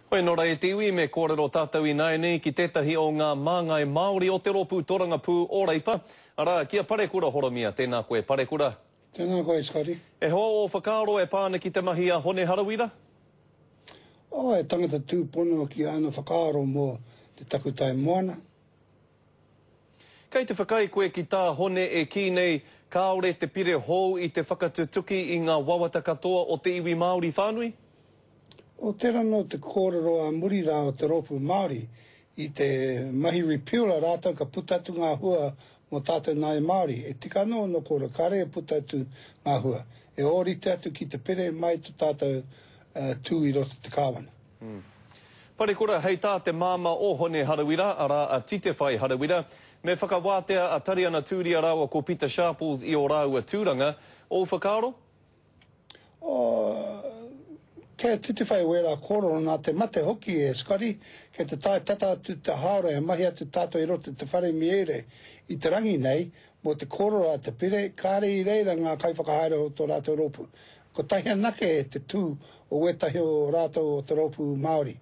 Hoi nō rā e te iwi, me kōrero tātou ināianei ki tētahi o ngā māngai Māori o te Rōpū Torangapū o Reipa, arā, ki a Parekura Horomia. Tēnā koe, Parekura. Tēnā koe, Scotty. E hoa ō whakaaro e pā ana ki te mahi a Hone Harawira? Oh, he tangata tūpono ki āna whakaaro mō te takutai moana. Kei te whakaae koe ki tā Hone e kī nei, kāore te pire hou i te whakatutuki i ngā wawata katoa o te iwi Māori whānui? O tērā nō te kōrero ā muri rā o te Rōpū Māori i te mahi repeal a rātou ka puta atu ngā hua mō tātou nāi Māori. E tika anō ōna kōrero, kāre e puta atu ngā hua. E ōrite atu ki te pere mai to tātou tū i roto te kāwana. Parekura, hei tā te māmā o Hone Harawira, arā a Titewhai Harawira, me whakawātea a Tariana Tūria rāua ko Pita Sharples i ō rāua tūranga. Ōu whakaaro? Oh, kei a Titiwhai wērā kōrero nā te mate hoki e Scotty, kei te tae tata atu te hāora e mahi atu tātou i roto i te whare mieire i te rangi nei mō te kōrero a te pire, kāre i reira ngā kaiwhakahaere o tō rātou rōpū. Kotahi anake te tū o wētahi o rātou o te rōpū Māori.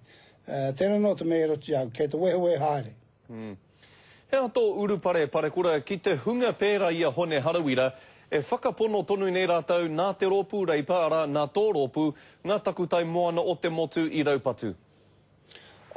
Tērā nō te mea i roto i a au, kei te wehewehe haere. He aha tō urupare, Parekura, ki te hunga pērā i a Hone Harawira, e whakapono tonu nei rātou nā te rōpū Reipa, arā, nā tō rōpū, ngā takutai moana o te motu i raupatu?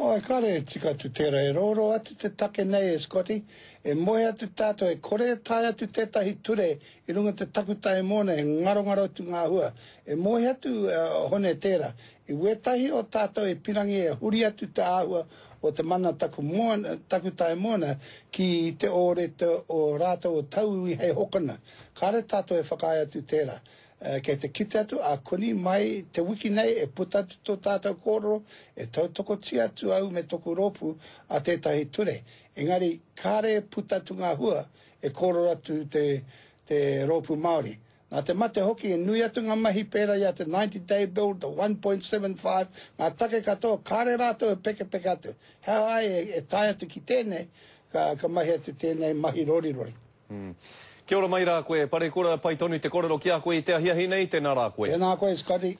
Āe, kāre e tika atu tērā. E rōrō atu te take nei e Scotty. E moe atu tātou, e kore e tae atu tētahi ture i runga te takutai moana e ngarongaro atu ngā hua. E moe atu a Hone tērā. I wētahi o tātou e pirangi e huri atu te āhua o te mana taku moana, takutai moana ki te ōrete o rātou o tauiwi hei hokona. Kāre tātou e whakaae atu tērā. Kei te kite atu a koni mai te wiki nei e puta atu tō tātou kōrero, e tautokotia atu au me toku rōpū a tētahi ture. Engari kāre e puta atu ngā hua e kōrero atu te, te rōpū Māori. Nā te mate hoki e nui atu ngā mahi pērā i a te 90 day bill, the 1.75, ngā take katoa kāre rātou e pekepeke atu. He aha ai e, e tae atu ki tēnei, ka, ka mahi atu tēnei mahi rorirori. Mm. Kia ora mai rā koe, Parekura, pai tonu te korero ki a koe i te ahiahi nei, tēnā rā koe. Tēnā koe, Scotty.